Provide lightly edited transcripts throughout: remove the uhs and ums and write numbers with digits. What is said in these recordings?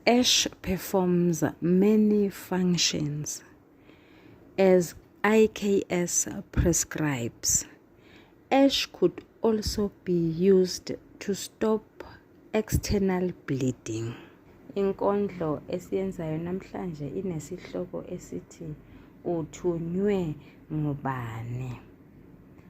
Ash performs many functions. As IKS prescribes, ash could also be used to stop external bleeding. Inkondlo esiyenzayo namhlanje inesihloko esithi Uthunywe Ngubani?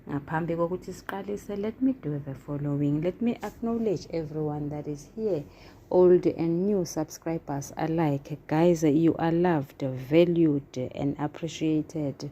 Ngaphambi kokuthi siqalise, let me do the following. Let me acknowledge everyone that is here, old and new subscribers alike. Guys, you are loved, valued, and appreciated.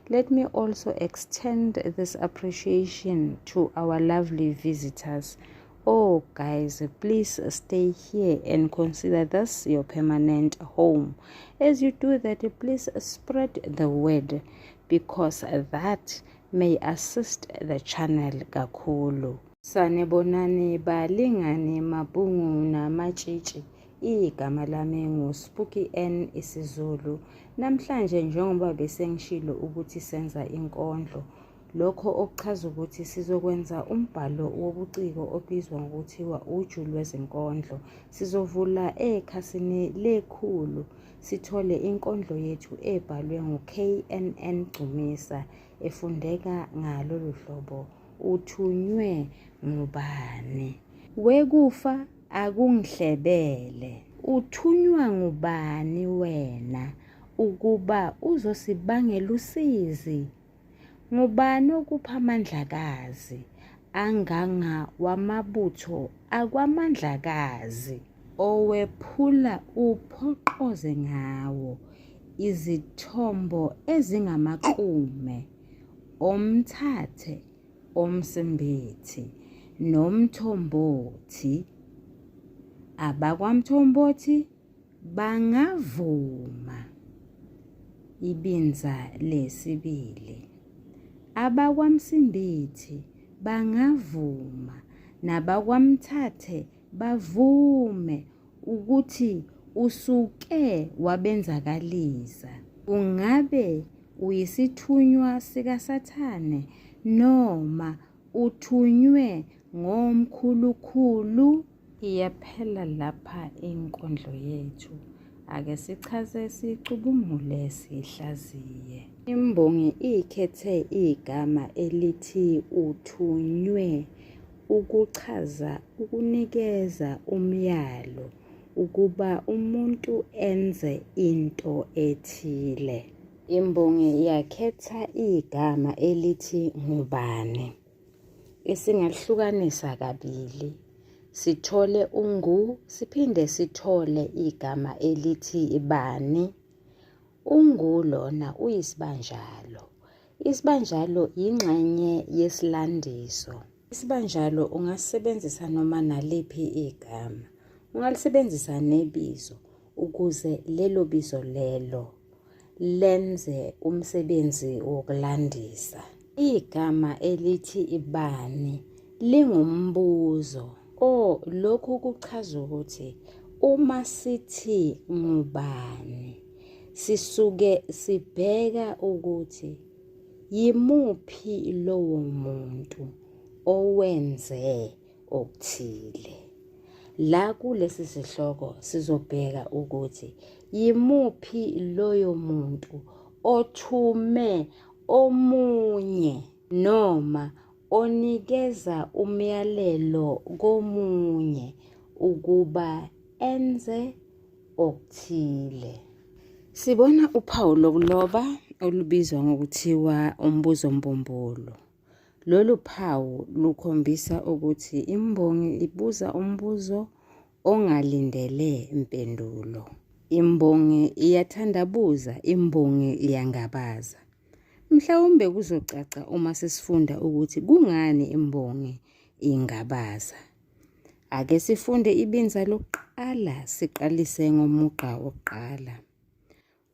Let me also extend this appreciation to our lovely visitors. Oh, guys, please stay here and consider this your permanent home. As you do that, please spread the word because that may assist the channel kakhulu. Sanibonani balingani mabhungu namatshitshi. Igama lami nguSpooky N isiZulu. Namhlanje njengoba besengishilo ukuthi senza inkondlo, lokho okuchaza ukuthi sizokwenza umbhalo wobuciko obizwa ngokuthiwa uju lwezinkondlo. Sizovula ekhasini lekhulu sithole inkondlo yethu ebhalwe nguKNN Gcumisa efundeka ngalolu hlobo, Uthunywe ngubani? Wekufa akungihlebele. Uthunywa ngubani wena ukuba uzosibangela usizi? Ngubani okupha amandlakazi anganga wamabutho akwaMandlakazi? Owephula uphoqoze ngawo izithombo ezingamaklume, omthathe, omsimbithi nomthombothi. AbakwaMthombothi Bangavuma ibinza lesibili. AbakwaMsimbithi bangavuma nabakwaMthathe bavume ukuthi usuke wabenzakalisa. Ungabe uyisithunywa sikaSathane noma uthunywe ngomkhulukhulu? Iyaphela lapha inkondlo yethu. Ake sichaze sicubungule sihlaziye. Imbongi ikhethe igama elithi uthunywe ukuchaza ukunikeza umyalo ukuba umuntu enze into ethile. Imbongi yakhetha igama elithi ngubani. Esingalihlukanisa kabili sithole ungu siphinde sithole igama elithi bani. Ungu lona uyisibanjalo. Isibanjalo yingxenye yesilandiso. Isibanjalo ungasebenzisa noma naliphi igama. Ungalisebenzisa nebizo ukuze lelo bizo lelo lenze umsebenzi wokulandisa. Igama elithi ibani lingumbuzo. O lokhu kuchaza ukuthi uma sithi ngubani sisuke sibheka ukuthi yimuphi lowo muntu owenze okuthile. La kulesi sihloko sizobheka ukuthi yimuphi loyo muntu othume omunye noma onikeza umyalelo komunye ukuba enze okuthile. Sibona uphawu lokuloba olubizwa ngokuthiwa umbuzo mbumbulu. Lolu phawu lukhombisa ukuthi imbongi ibuza umbuzo ongalindele mpendulo. Imbongi iyathandabuza, imbongi iyangabaza. Mhlawumbe kuzocaca uma sesifunda ukuthi kungani imbongi ingabaza. Ake sifunde ibinza lokuqala siqalise ngomugqa wokuqala.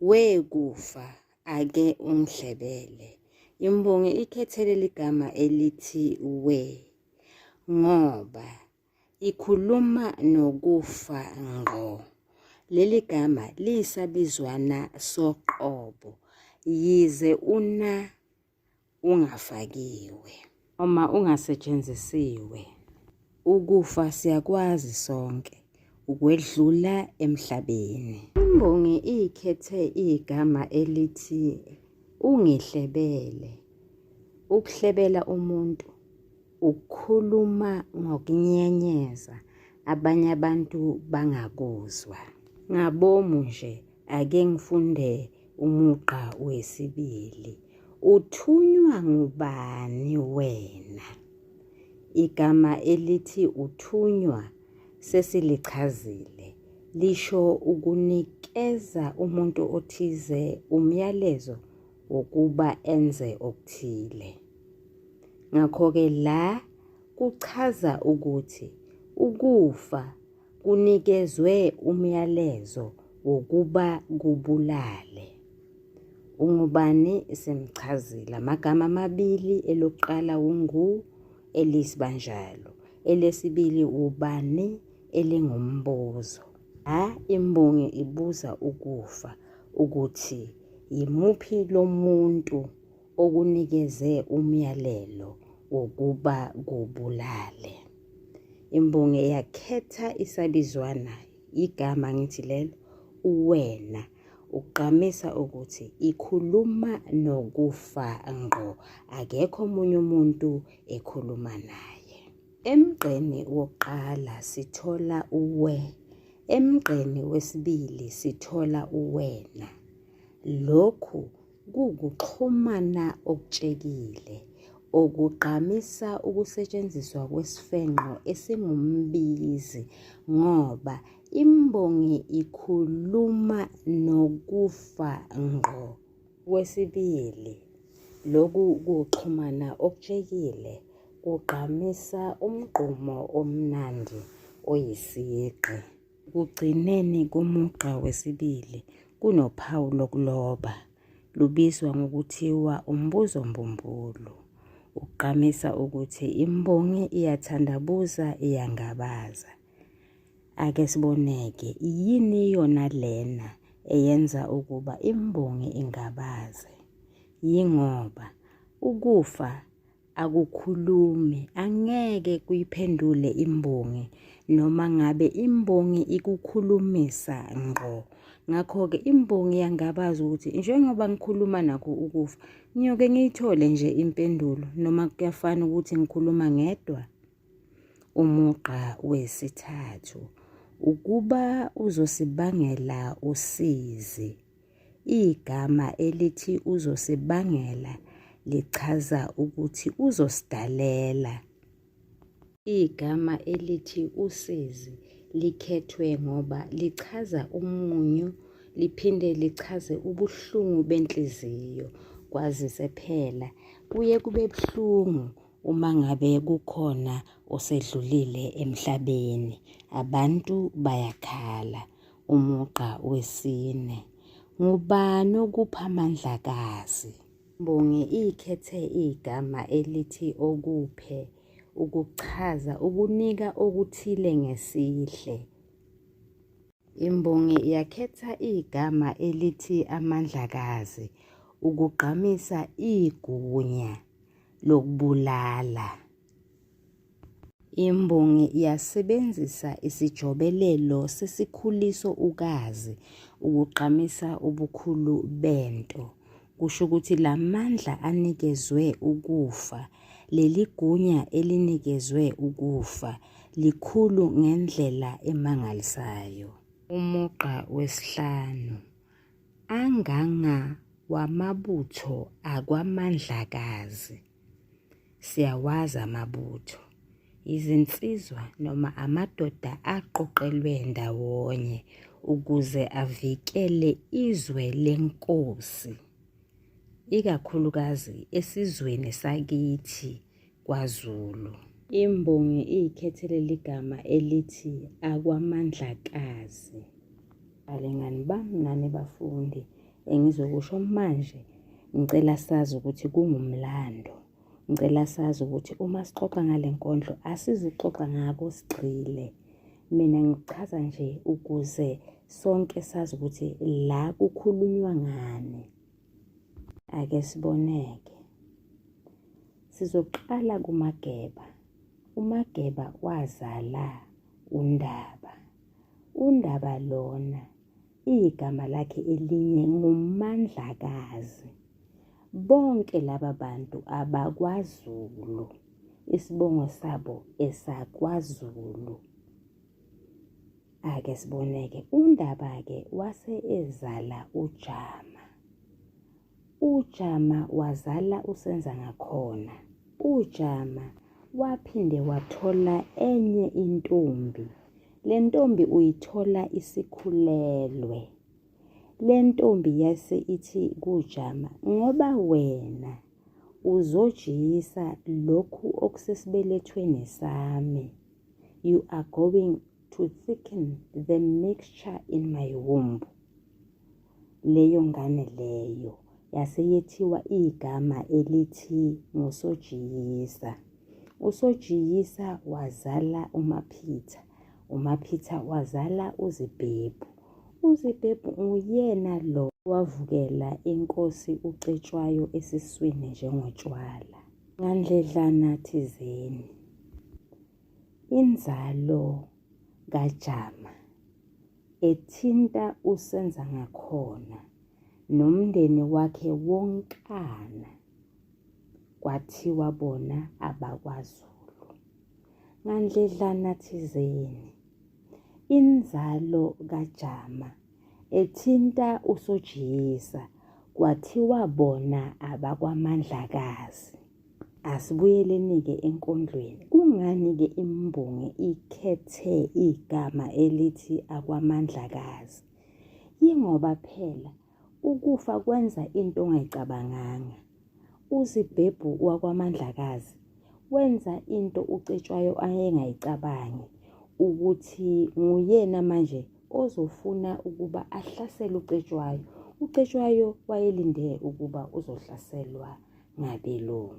We kufa, ake ungihlebele. Imbongi ikhethe leli gama elithi we ngoba ikhuluma nokufa ngqo. Leli gama liyisabizwana soqobo yize una ungafakiwe noma ungasetshenzisiwe. Ukufa siyakwazi sonke. Ukwedlula emhlabeni. Imbongi ikhethe igama elithi ungihlebele. Ukuhlebela umuntu ukukhuluma ngokunyenyeza abanye abantu bangakuzwa. Ngabomu nje ake ngifunde umugqa wesibili. Uthunywa ngubani wena? Igama elithi uthunywa sesilichazile. Lisho ukunikeza umuntu othize umyalezo wokuba enze okuthile. Ngakho-ke la kuchaza ukuthi ukufa kunikezwe umyalezo wokuba kubulale. Ungubani simchazile. Amagama amabili elokuqala ungu elisibanjalo. Elesibili ubani elingumbuzo. La imbongi ibuza ukufa ukuthi yimuphi lo muntu okunikeze umyalelo wokuba kubulale. Imbongi yakhetha isabizwana igama ngithi lelo uwena ugqamisa ukuthi ikhuluma nokufa ngqo akekho omunye umuntu ekhuluma naye. Emgqeni wokuqala sithola uwe, emgqeni wesibili sithola uwena. Lokhu kuwukuxhumana okutshekile okugqamisa ukusetshenziswa kwesifengqo esingumbizi ngoba imbongi ikhuluma nokufa ngqo. Kwesibili, lokhu kuxhumana okutshekile kugqamisa umgqumo omnandi oyisigqi. Ekugcineni komugqa wesibili kunophawu lokuloba. Lubizwa ngokuthiwa umbuzo mbumbulu. Ugqamisa ukuthi imbongi iyathandabuza iyangabaza. Ake siboneke yini yona lena eyenza ukuba imbongi ingabaze. Yingoba ukufa akukhulumi angeke kuyiphendule imbongi noma ngabe imbongi ikukhulumisa ngqo. Ngakho-ke imbongi yangabaza ukuthi njengoba ngikhuluma nakho ukufa ngiyoke ngiyithole nje impendulo noma kuyafana ukuthi ngikhuluma ngedwa. Umugqa wesithathu ukuba uzosibangela usizi. Igama elithi uzosibangela lichaza ukuthi uzosidalela. Igama elithi usizi likhethwe ngoba lichaza umunyu liphinde lichaze ubuhlungu benhliziyo kwazise phela kuye kube buhlungu uma ngabe kukhona osedlulile emhlabeni abantu bayakhala. Umugqa wesine. Ngubani okupha amandlakazi? Imbongi ikhethe igama elithi okuphe ukuchaza ukunika okuthile ngesihle. Imbongi yakhetha igama elithi amandlakazi ukugqamisa igunya lokubulala. Imbongi yasebenzisa isijobelelo sesikhuliso ukazi ukugqamisa ubukhulu bento. Kusho ukuthi la mandla anikezwe ukufa, leli gunya elinikezwe ukufa likhulu ngendlela emangalisayo. Umugqa wesihlanu, Anganga wamabutho akwaMandlakazi. Siyawazi amabutho. Izinsizwa noma amadoda aqoqelwe ndawonye ukuze avikele izwe lenkosi, ikakhulukazi esizweni sakithi kwaZulu. Imbongi iyikhethe leli gama elithi akwaMandlakazi. Balingani bami nani bafundi, engizokusho manje ngicela sazi ukuthi kungumlando. Ngicela sazi ukuthi uma sixoxa ngale nkondlo asizuxoxa ngako sigxile. Mina ngichaza nje ukuze sonke sazi ukuthi la kukhulunywa ngani. Ake siboneke. Sizoqala kuMageba. UMageba wazala uNdaba. UNdaba lona igama lakhe elinye nguMandlakazi. Bonke laba bantu abakwaZulu, isibongo sabo esakwaZulu. Ake siboneke, uNdaba-ke wase ezala uJama. UJama wazala uSenzangakhona. UJama waphinde wathola enye intombi. Le ntombi uyithola isikhulelwe. Le ntombi yase ithi kuJama, ngoba wena uzojiyisa lokhu okusesibelethweni sami. You are going to thicken the mixture in my womb. Leyo ngane leyo yase yethiwa igama elithi nguSojiyisa. USojiyisa wazala uMaphitha, uMaphitha wazala uZibhebhu. UZibhebhu nguyena lo wavukela inkosi uCetshwayo esiswini njengotshwala. Ngandledlana thizeni, inzalo kaJama ethinta uSenzangakhona nomndeni wakhe wonkana kwathiwa bona abakwaZulu. Ngandledlana thizeni, inzalo kaJama ethinta uSojiyisa kwathiwa bona abakwaMandlakazi. Asibuyeleni-ke enkondlweni. Kungani-ke imbongi ikhethe igama elithi akwaMandlakazi? Yingoba phela ukufa kwenza into ongayicabanganga. UZibhebhu wakwaMandlakazi wenza into uCetshwayo ayengayicabangi ukuthi nguyena manje ozofuna ukuba ahlasele uCetshwayo. UCetshwayo wayelinde ukuba uzohlaselwa ngabelungu.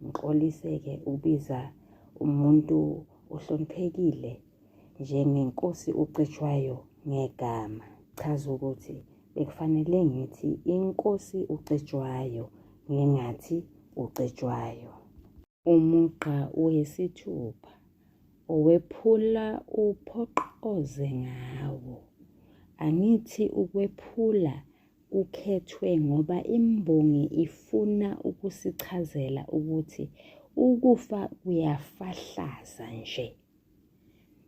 Ngixolise-ke ukubiza umuntu ohloniphekile njengenkosi uCetshwayo ngegama. Chaza ukuthi bekufanele ngithi inkosi uCetshwayo ngingathi uCetshwayo. Umugqa wesithupha owephula uphoqoze ngawo. Angithi ukwephula kukhethwe ngoba imbongi ifuna ukusichazela ukuthi ukufa kuyafahlaza nje.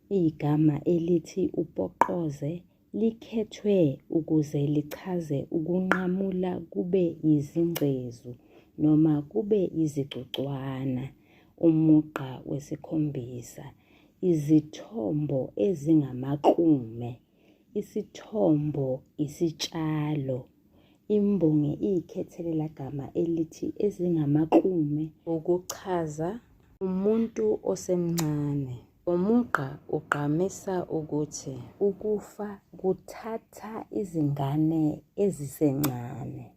Igama elithi upoqoze likhethwe ukuze lichaze ukunqamula kube yizingcezu noma kube yizicucwana. Umugqa wesikhombisa, izithombo ezingamaklume. Isithombo isitshalo. Imbongi iyikhethele lela gama elithi ezingamaklume ukuchaza umuntu osemncane. Umugqa ugqamisa ukuthi ukufa kuthatha izingane ezisencane.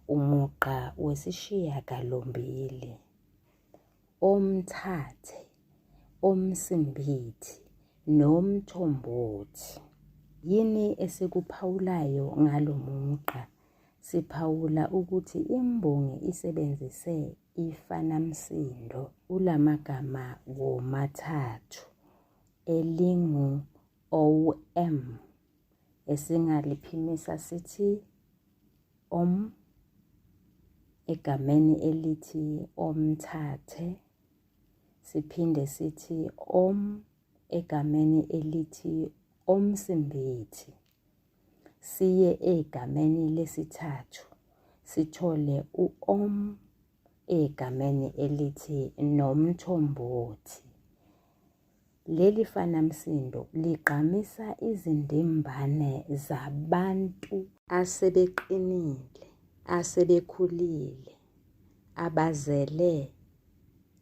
Umugqa wesishiyagalombili. Omthathe, omsimbithi nomthombothi. Yini esikuphawulayo ngalo mugqa? Siphawula ukuthi imbongi isebenzise ifanamsindo kula magama womathathu elingu-OM esingaliphimisa sithi om egameni elithi omthathe siphinde sithi om egameni elithi omsimbithi siye egameni lesithathu sithole u-om egameni elithi nomthombothi. Leli fanamsindo ligqamisa izindimbane zabantu asebeqinile, asebekhulile, abazele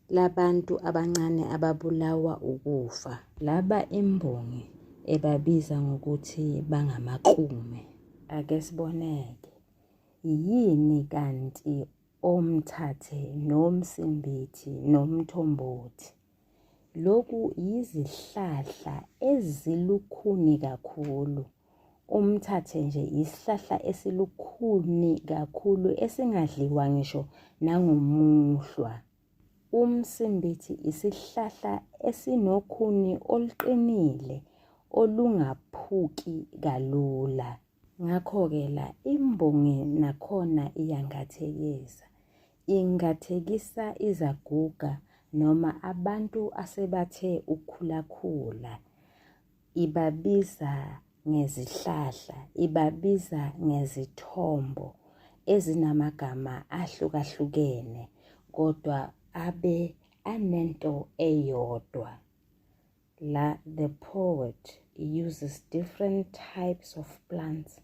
labantu abancane ababulawa ukufa. Laba imbongi ebabiza ngokuthi bangamaklume. Ake siboneke, yini kanti omthathe nomsimbithi nomthombothi? Lokhu yizihlahla ezilukhuni kakhulu. Umthathe nje yisihlahla esilukhuni kakhulu esingadliwa ngisho nangumuhlwa. Umsimbithi isihlahla esinokhuni oluqinile olungaphuki kalula. Ngakho-ke la imbongi nakhona iyangathekisa. Ingathekisa izaguga noma abantu asebathe ukukhulakhula. Ibabiza ngezihlahla, ibabiza ngezithombo ezinamagama ahlukahlukene kodwa abe anento eyodwa. La the poet uses different types of plants.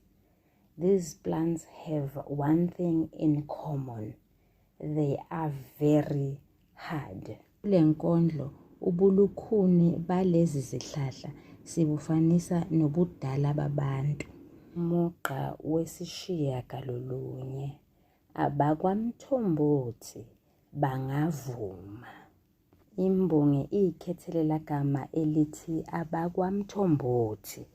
These plants have one thing in common. They are very hard. Kule nkondlo ubulukhuni balezi zihlahla sibufanisa nobudala babantu. Umugqa wesishiyagalolunye, AbakwaMthombothi bangavuma. Imbongi ikhethele lagama elithi abakwaMthombothi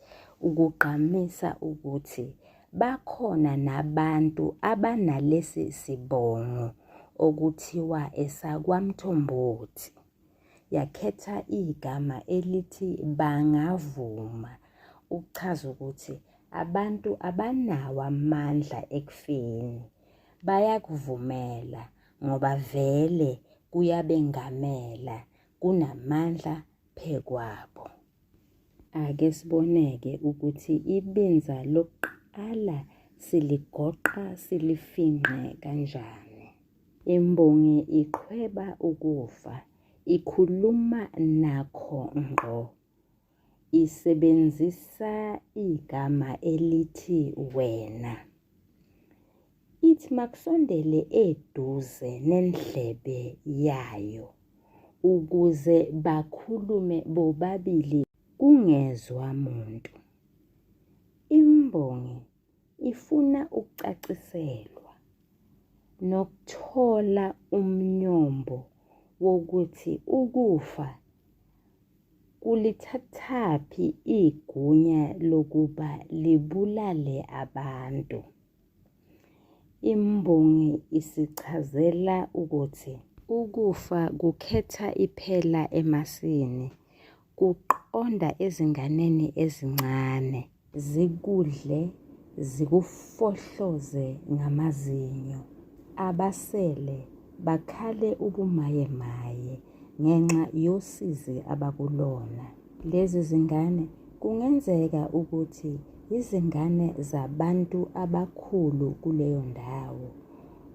ukugqamisa ukuthi bakhona nabantu abanalesi sibongo okuthiwa esakwaMthombothi. Yakhetha igama elithi bangavuma ukuchaza ukuthi abantu abanawo amandla ekufeni, bayakuvumela ngoba vele kuyabengamela, kunamandla phekwabo. Ake siboneke ukuthi ibinza lokuqala siligoqa silifinqe kanjani. Imbongi iqhweba ukufa, ikhuluma nakho ngqo. Isebenzisa igama elithi wena. Ithi makusondele eduze nendlebe yayo ukuze bakhulume bobabili kungezwa muntu. Imbongi ifuna ukucaciselwa nokuthola umnyombo wokuthi ukufa kulithathaphi igunya lokuba libulale abantu. Imbongi isichazela ukuthi ukufa kukhetha iphela emasini, kuqonda ezinganeni ezincane. Zikudle zikufohloze ngamazinyo. Abasele bakhale ubumayemaye ngenxa yosizi abakulona. Lezi zingane kungenzeka ukuthi yizingane zabantu abakhulu kuleyo ndawo,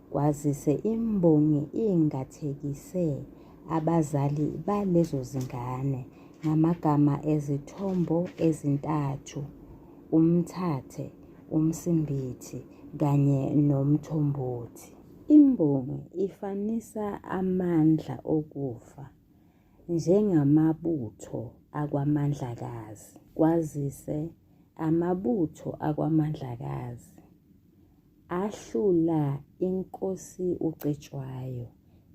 kwazise imbongi ingathekise abazali balezo zingane ngamagama ezithombo ezintathu, uMthathe, uMsimbithi kanye noMthombothi. Imbongi ifanisa amandla okufa njengamabutho akwaMandlakazi, kwazise amabutho akwaMandlakazi ahlula inkosi uCetshwayo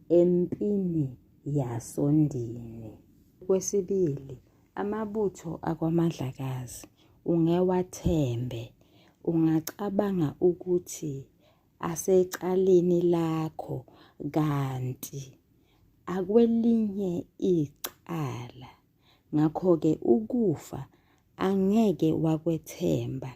empini yasoNdini. Okwesibili, amabutho akwaMandlakazi ungewathembe, ungacabanga ukuthi asecaleni lakho kanti akwelinye icala. Ngakho-ke ukufa angeke wakwethemba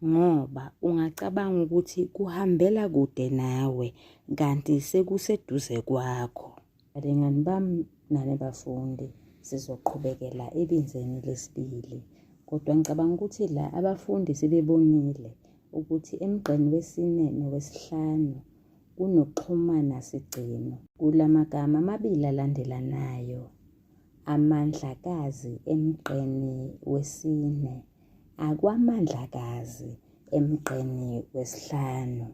ngoba ungacabanga ukuthi kuhambela kude nawe kanti sekuseduze kwakho. Balingani bami nani bafundi, sizoqhubekela ebinzeni lesibili. Kodwa ngicabanga ukuthi la abafundi sebebonile ukuthi emgqeni wesine nowesihlanu kunokuxhumana sigcino. Kula magama amabili alandelanayo, amandlakazi emgqeni wesine, akwamandlakazi emgqeni wesihlanu,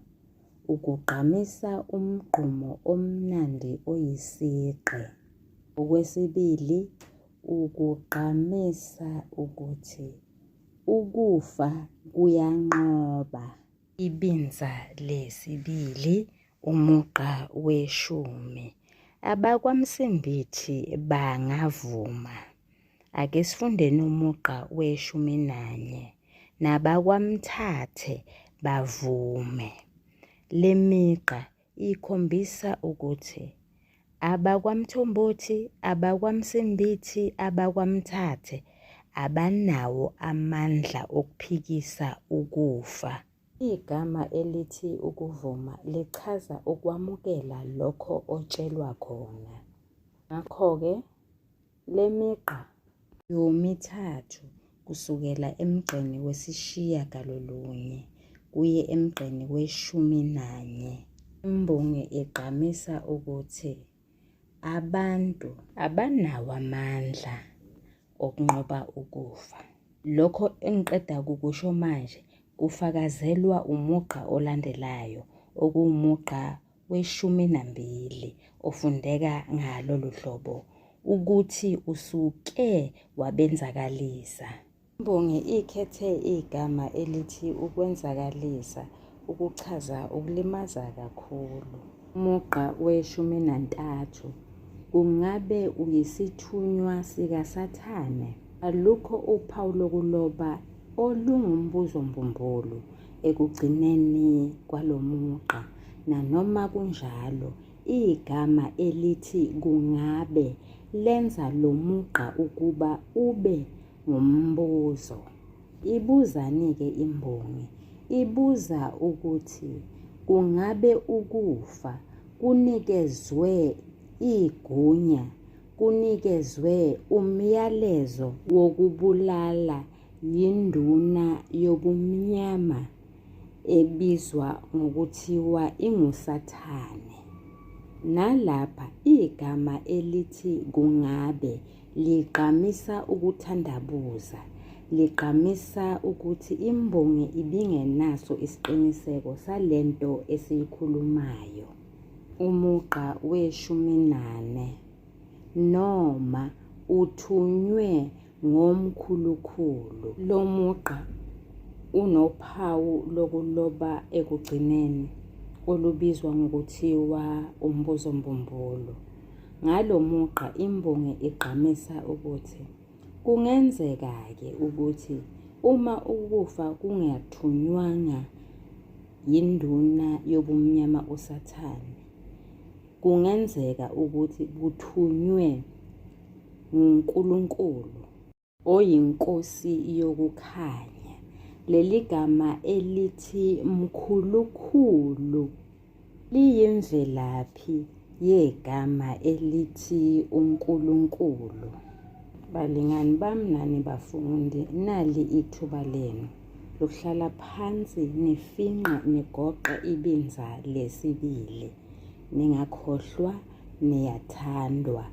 ukugqamisa umgqumo omnandi oyisigqi. Okwesibili, ukugqamisa ukuthi ukufa kuyanqoba. Ibinza lesibili, umugqa weshumi. AbakwaMsimbithi bangavuma. Ake sifundeni umugqa weshumi nanye. NabakwaMthathe bavume. Le migqa ikhombisa ukuthi abakwaMthombothi, abakwaMsimbithi, abakwaMthathe abanawo amandla okuphikisa ukufa. Igama elithi ukuvuma lichaza ukwamukela lokho otshelwa khona. Ngakho-ke, le migqa yomithathu kusukela emgqeni wesishiyagalolunye kuye emgqeni weshuminanye, imbongi igqamisa ukuthi abantu abanawo amandla okunqoba ukufa. Lokho engiqeda kukusho manje kufakazelwa umugqa olandelayo okuwumugqa weshuminambili ofundeka ngalolu hlobo ukuthi usuke wabenzakalisa. Imbongi ikhethe igama elithi ukwenzakalisa ukuchaza ukulimaza kakhulu. Umugqa weshuminantathu, Kungabe uyisithunywa sikaSathane? Alukho uphawu lokuloba olungumbuzo-mbumbulu ekugcineni kwalo mugqa. Nanoma kunjalo, igama elithi kungabe lenza lo mugqa ukuba ube ngumbuzo. Ibuzani-ke imbongi? Ibuza ukuthi kungabe ukufa kunikezwe igunya, kunikezwe umyalezo wokubulala yinduna yobumnyama ebizwa ngokuthiwa inguSathane. Nalapha igama elithi kungabe ligqamisa ukuthandabuza, ligqamisa ukuthi imbongi ibingenaso isiqiniseko sale nto esiyikhulumayo. Umugqa weshuminane, Noma uthunywe ngomkhulukhulu. Lo mugqa unophawu lokuloba ekugcineni olubizwa ngokuthiwa umbuzombumbulu. Ngalo mugqa imbongi igqamisa ukuthi kungenzeka-ke ukuthi uma ukufa kungathunywanga yinduna yobumnyama uSathane, kungenzeka ukuthi kuthunywe nguNkulunkulu oyiNkosi yokukhanya. Leli gama elithi mkhulukhulu liyimvelaphi yegama elithi uNkulunkulu. Balingani bami nani bafundi, nali ithuba lenu lokuhlala phansi nifinqe nigoqe ibinza lesibili. Ningakhohlwa niyathandwa.